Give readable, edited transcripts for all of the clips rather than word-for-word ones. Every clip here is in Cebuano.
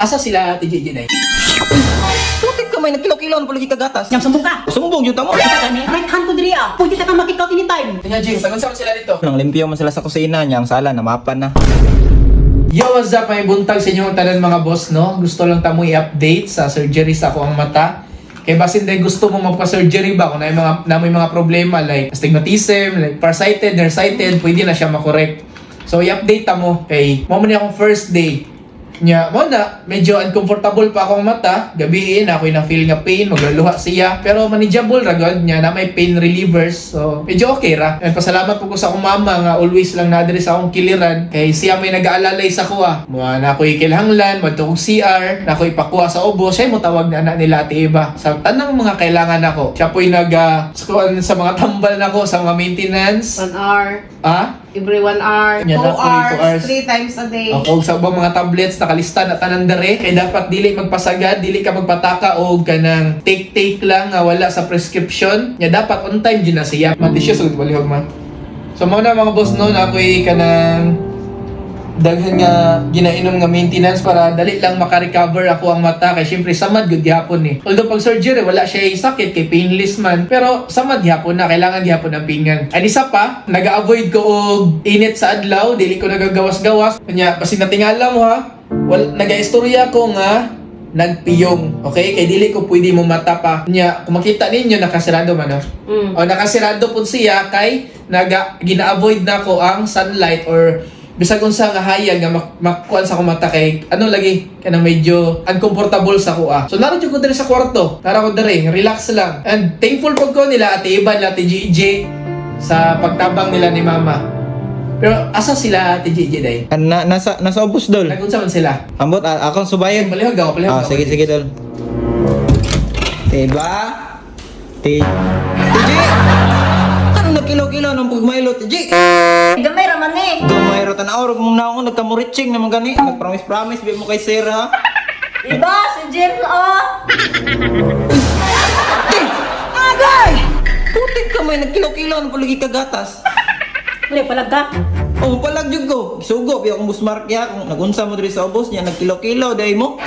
Asa sila, Ate JJ, day? Putik ka may nagkilaw-kilaw na palagi kagatas. Nyam, sumbong ka. Sumbong jud ta mo. Kita gani. Right hand ko diri ah. Pwede ta ka makikout anytime. Anya, James, tagon saan sila dito? Nang limpyo man sila sa kusina niya, ang sala namapan na. Yo, what's up? May buntag sa inyong tanan, mga boss, no? Gusto lang tamo i-update sa surgery sa ako ang mata. Kay basin dahil gusto mo magpa-surgery ba kung na may mga problema like astigmatism, like farsighted, nearsighted, pwede na siya makorek. So i-update ta mo kay mo man akong first day. Nya, mo na, medyo uncomfortable pa akong mata. Gabi na ako'y na-feel nga pain, maglaluha siya. Pero manageable ra gud nya na may pain relievers. So, medyo okay ra. And pasalamat po ko sa akong mama nga always lang nadiri sa akong kiliran kay siya may nag-aalalay sa kuha. Mga na ako'y kilhanglan, madto kong CR, na ako'y pakuha sa ubo, siya mo tawag na anak nila Ate Eva. Sa tanang mga kailangan nako. Siya po'y nag sa mga tambal nako, sa mga maintenance. 1 hour. Ah? Every 1 hour. Nya Two na, ako'y 2 hours, hours. 3 times a day. Ako sa ubang mga tablets nakalista na tanan dere kay dapat dili magpasagad, dili ka magpataka og kanang take take lang nga wala sa prescription. Nya dapat on time jud na siya. Matisyo sugod balihog man. So mao na, mga boss, no, na ako'y kanang daghan nga ginainom nga maintenance para dali lang maka-recover ako ang mata kay syempre samad gud gihapon ni. Although pag surgery wala siya sakit kay painless man, pero samad gihapon na kailangan gihapon ang pingan. And isa pa, naga-avoid ko og init sa adlaw, dili ko nagagawas-gawas. Kanya basin natingala mo ha. Wal naga-istorya ko nga nagpiyong. Okay? Kay dili ko pwede mo mata pa. Nya, kung makita ninyo nakasirado man, no? O nakasirado pud siya kay naga gina-avoid na ko ang sunlight or bisag unsa nga hayag nga makuan sa akong mata kay ano lagi kanang medyo uncomfortable sa kuha. So nara jud ko diri sa kwarto. Nara ko diri, relax lang. And thankful pud ko nila Ate Ivan, nila Ate GJ sa pagtabang nila ni Mama. Pero asa sila, Ate GJ, day? Na, nasa ubos, dol. Nagunsa man sila? Ambot akong subayon. Palihog ako, palihog Ah, ako. sige sige, dol. Diba? T TJ! Ano nagkilaw-kilaw ng pagmaylo, TJ? Gamay ra man eh. Gamay ra tan-aw rog mong naong nagkamuritsing naman gani. Nagpromise-promise bi mo kay sir ha. Iba, si James oh. Ti! Agay! Putik ka may nagkilaw-kilaw ng palagi kagatas. Wala palag ka. Oh, palag jud ko. Sugo bi akong busmark ya kung nagunsa mo diri sa ubos niya nagkilaw-kilaw dai mo.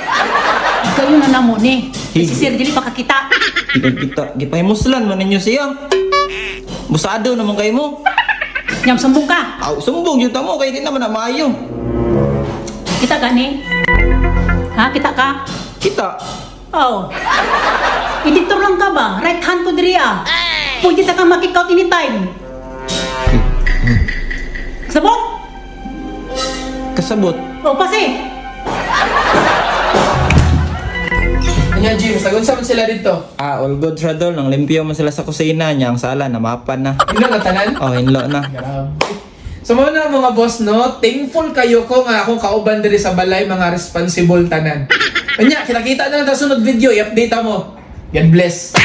Kayo na namo ni. Si Sir dili pa kakita. Kita kita gipahimuslan man ninyo siya. Busado naman kayo mo. Nyam, sumbong ka. Aw, sumbong jud ta mo kay di naman na maayo. Kita gani. Ha, kita ka? Kita. Oh. Editor lang ka ba? Right hand ko diri ah. Pwede ta ka makikout anytime. Sabot? Kasabot. O pasi. Anya, James, nagunsa man sila dito? Ah, all good ra, dol. Nang limpyo man sila sa kusina niya, ang sala namapan na. Ino na tanan? Oh, hinlo na. Grabe. So mo na, mga boss, no, thankful kayo ko nga akong kauban diri sa balay mga responsible tanan. Kanya, kita-kita na lang sa sunod video, i-update mo. God bless.